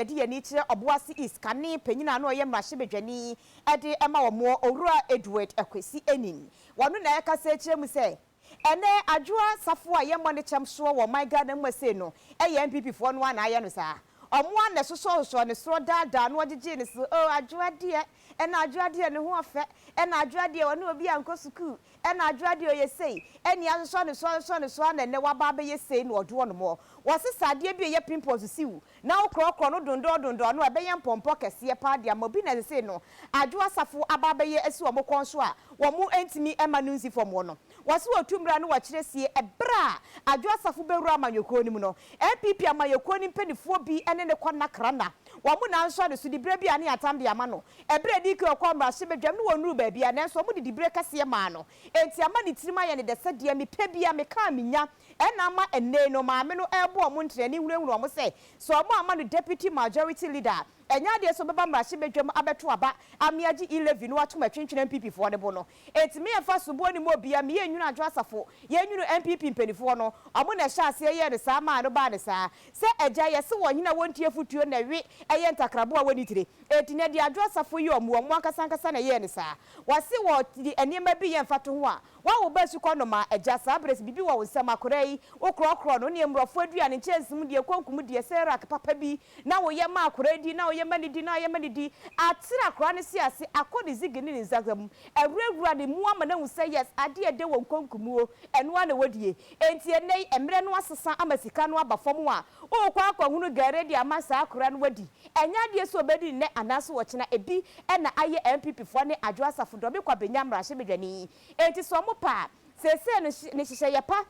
Yɛde yɛn ani kyerɛ Obuasi East kane panyin a na ɔyɛ mmarahyɛbadwani de ma wɔn, Owura Edward Akwasi Anin. Wɔno na ɛkasa kyerɛ mu sɛ ɛnɛ Adwoa Safo a yɛmmɔ ne kyɛm soɔ wɔ ɔman Ghana mu ase no, ɛyɛ NPP foɔ no a na ayɛ no saa. Ɔmo a na ɛsosɔsosɔ ne soro daadaa no, ɔgyegye ne so, "Oh, Adwoa deɛ, ɛna Adwoa deɛ ne ho ɔfɛ, ɛna Adwoa deɛ ɔne obi ankɔ sukuu, ɛna Adwoa deɛ ɔyɛ sei," ɛne asosɔ ne so, asosɔ ne so a na ɛnɛ waba abɛyɛ sei na ɔdoɔ no mɔ. Wɔsesa adeɛ bi a ɛyɛ pimples siw na wokorɔkorɔ no dondɔn no, ɛbɛyɛ mpɔmpɔ kɛseɛ paa de ama obi. Na ɛsɛ no Adwoa Safo aba abɛyɛ asi wɔn kɔn so a wɔn ntumi ɛma no nsi fam wɔ no. Wɔsi wɔtu mmira no, wɔkyerɛ sie ɛberɛ a Adwoa Safo bɛwura amanyɔkuo no mu no, NPP amanyɔkuo no mpanimfoɔ bi ne ne kɔ nakrana wɔn na nso ne so dibere bi a ne atam de ama no. Ɛberɛ di kan ɔkɔ mmarahyɛbadwam no, wɔn nuru baabi a, nanso wɔn de dibere kɛseɛ maa no, eti ama ne tirim ayɛ ne dɛ sɛ deɛ mepɛ bi a meka menya. Ɛna ama ɛnɛ no maame no ɛrebɔ wɔn ntena ne hunahuna wɔn sɛ wɔn ama no deputy majority leader, ɛnyɛ adeɛ sɛ ɔbɛba mmarahyɛbadwam abɛto aba ameagye e-levy no atom atwentwene NPP foɔ ne bo no. Eti mi yɛfa soboɔ ne mu obia mi yɛ nwunu Adwo Asafo, yɛn nwunu NPP mpanimfoɔ no, ɔmo na ɛhyɛ aseɛ yɛ ne saa maa no baa ne saa sɛ ɛgya yɛsi wɔ hene a wɔntie futuo na ɛwe ɛyɛ ntakrabo a wɔni tire. Eti na deɛ Adwo Asafo yi, ɔmo ankasa ankasa na ɛyɛ ne saa. Wɔsi wɔ de nneɛma bi yɛ mfa to ho a wɔawo ba sukɔ noma ɛgya saa abere sɛ biribi wɔ wo nsɛm akora yi, wokorɔkorɔ no ne mmorɔfo aduane nkyɛnse mu deɛ, konkum deɛ, Cerelac papa bi na woyɛ ma akora di, na woyɛ ma ne di, na woyɛ ma ne di atere akora no si ase akɔ ne zigi ne ne nsa mu, awurawura ne mu ama no ahu sɛ yes, adeɛ ɛde wɔ nkonkum o, ɛno ara na wɔdie. Enti ɛnɛ yi mmerɛ no asesa ama sika no aba fam a wokɔ akɔhunu gare de ama saa akora no wadi, ɛnyɛ adeɛ sɛ ɔbɛdi nnɛ anaasɛ wɔkyena. Ebi ɛna ayɛ NPP foɔ ne Adwo Asafo dɔm kɔ abɛnya mmarahyɛbadwani. Enti sɛ ɔmo pa a, seesei no ne hyehyɛeɛ pa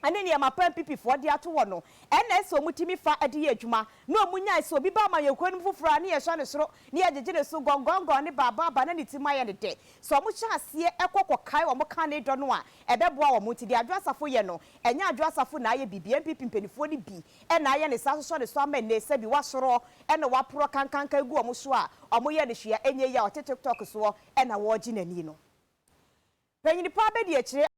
ɛne nneɛma pa NPP foɔ de ato hɔ no, ɛna ɛsɛ ɔmo tumi fa de yɛ adwuma na ɔmo nyae sɛ obi ba amanyɔkuo no mu foforɔ a ne yɛhwɛ ne soro ne yɛgyegye ne so gɔngɔngɔn ne baabaaba na ne ti mu ayɛ ne dɛ. Sɛ ɔmo hyɛ aseɛ ɛkɔ kɔkae ɔmo ka ne dɔ no a, ɛbɛboa wɔn. Nti deɛ Adwo Asafo yɛ no, ɛnyɛ Adwo Asafo na ayɛ biribi, NPP mpanimfoɔ no bi ɛna ayɛ ne saa asosɔ ne so ama nne sɛbi wasorɔ ɛna waporɔ kankankan gu ɔmo so a ɔmo yɛ ne hwea. Ɛnyɛ yi a ɔte TikTok soɔ ɛna wɔregye n'ani no, panyinipa abɛdi akyire.